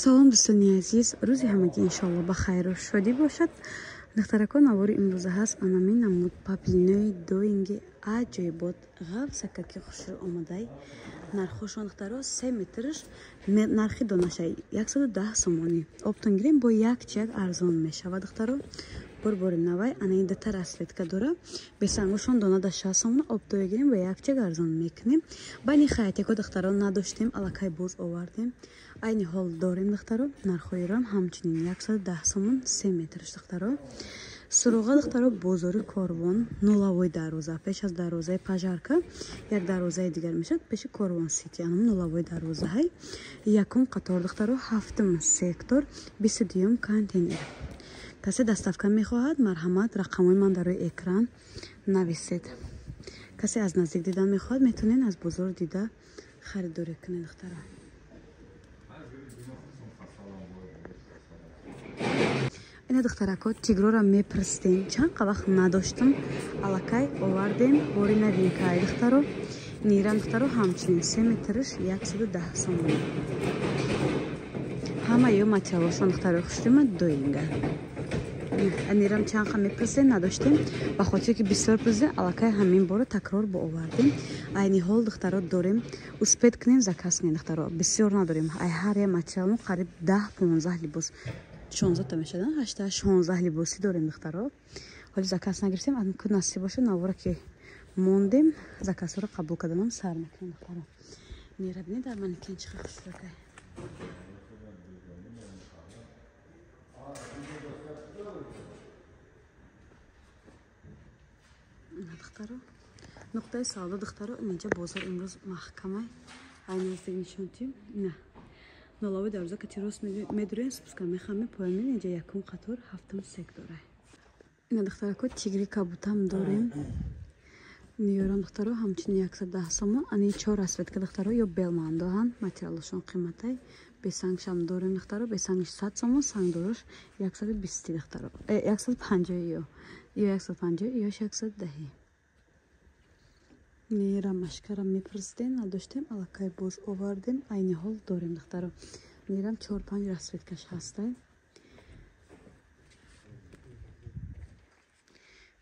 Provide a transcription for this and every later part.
Салом, дӯстони азиз, рӯзи ҳамагӣ иншоалло ба хайру шодӣ бошад. Духтарако, навори имрӯза ҳаст анамин намуд паплинои доинги аҷоибот, ғафсакаки хушрӯ омадай. Нархошон, духтаро, 3 метрш нархи донашай 110 сомонӣ. Оптон гирем, бо як чияк арзон мешавад, духтаро. Борбори навай, ана ин дата расцветка дора. Бесангошон дона да 60 сомон, оптове гирем, бо як чияк арзон мекунем. Байни хаятяко, духтаро, надоштем, аллакай боз овардем. Айни ҳол дорем, духтаро, нархҳоеро ҳамчунин 110 сомон 3 метрш, духтаро. Суроға, духтаро, бозори Корвон, нулавои дарвоза, пеш аз дарвозаи пожарка як дарвозаи дигар мешавад, пеши Корвон Сити, анам нулавои дарвозаҳай. Якум қатор, духтаро, ҳафтум сектор, 22-юм контейнер. Касе доставка мехоҳад, марҳамат, рақамҳои ман дар рӯи экран нависед. Касе аз наздик дидан мехоҳад, метавонед аз бозор дида харидорӣ кунед, духтаро. Ина, духтарако, тигрора мепирстем, чанд қа вақт надоштам, аллакай овардем, бори новинкаи, духтаро. Нирам, духтаро, ҳамчунин 3 метрш 110 сомон. Ҳама ё материалошон, духтаро, хушрима доинга. Нирам чанд қа мепирстем, надоштем, ба хотире ки бисёр пирстем, аллакай ҳамин бора такрор бо овардем. Айни ҳол, духтаро, дорем, успеть кунем, заказ кунем, духтаро, бисёр надорем. Ай ҳар як материалмо қариб 10-15 либос, 16 та мешавад, 8, 16 либосӣ дорем, духтаро. Ҳоли заказ нагирифтем, ку насиб боша, навора ки мондем, заказҳоро қабул карданам сар мекунем, духтаро. Мера бинед, дар манекен чӣ қадр хушрӯкай. Духтаро, нуқтаи савдо, духтаро, инҷа бозор имрӯз маҳкамай. Ай наздик нишонтим. Ина нулавои дарвоза кати рост медурем, спуска мехаме, поён мебинем, инҷа якум қатор, ҳафтум сектора. Ина, духтарако, тигри кабутам дорем. Ниёрам, духтаро, ҳамчунин 110 сомон. Ани чор расцветка, духтаро, ё белмандоҳанд, материалашон қиматай. Бесангшам дорем, духтаро, бесангш 100 сомон, сангдорош 120, духтаро. 150 ё 150 ё 110. Нера машкара мепирстем, надоштем, аллакай боз овардем, айни ҳол дорем, духтаро. Нерам чор панҷ расцветкаш ҳастай.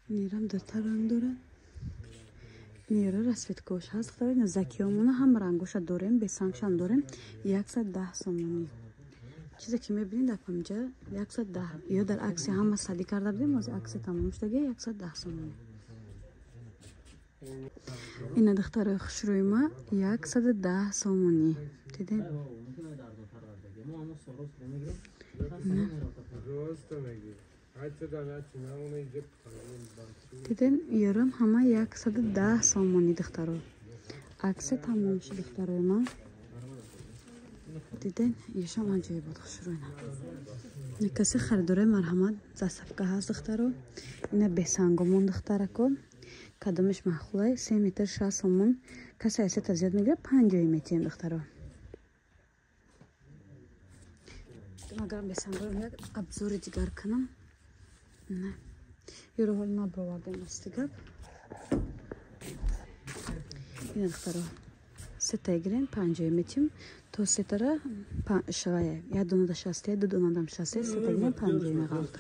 Нерам дута ранг дорад. Нера расцветкош ҳаст, духтаро. Ина закиёмона ҳам рангоша дорем, бесангшам дорем, 110 сомонӣ. Чизе ки мебинед дар памҷа 110, ё дар акси ҳама садӣ карда будем, ҳозир акси тамом шудаги, 110 сомонӣ. Ина, духтарои хушрӯи ма, 110 сомонӣ. Дидем? Дидем, ёрам ҳама 110 сомонӣ, духтаро. Акси тамом шуд, духтарои ма. Дидем, ешам аҷоибот хушрӯина. Касе харидораи, марҳамат, доставка ҳаст, духтаро. Ина бесангомон, духтарако. Кадомеш маъқулай, 3 метр 60 сомон. Касе айсета зиёд мегирад, 50 метиҳем, духтаро. Агарам бесангорам як обзори дигар кунам. На. Ёро ҳол набровардем, рости гап. Ина, духтаро, сета гирем, 50 метиҳем. То сетара шавая. Як дона да 60, ду дона дам 60, сета гирем, 50 меғалта.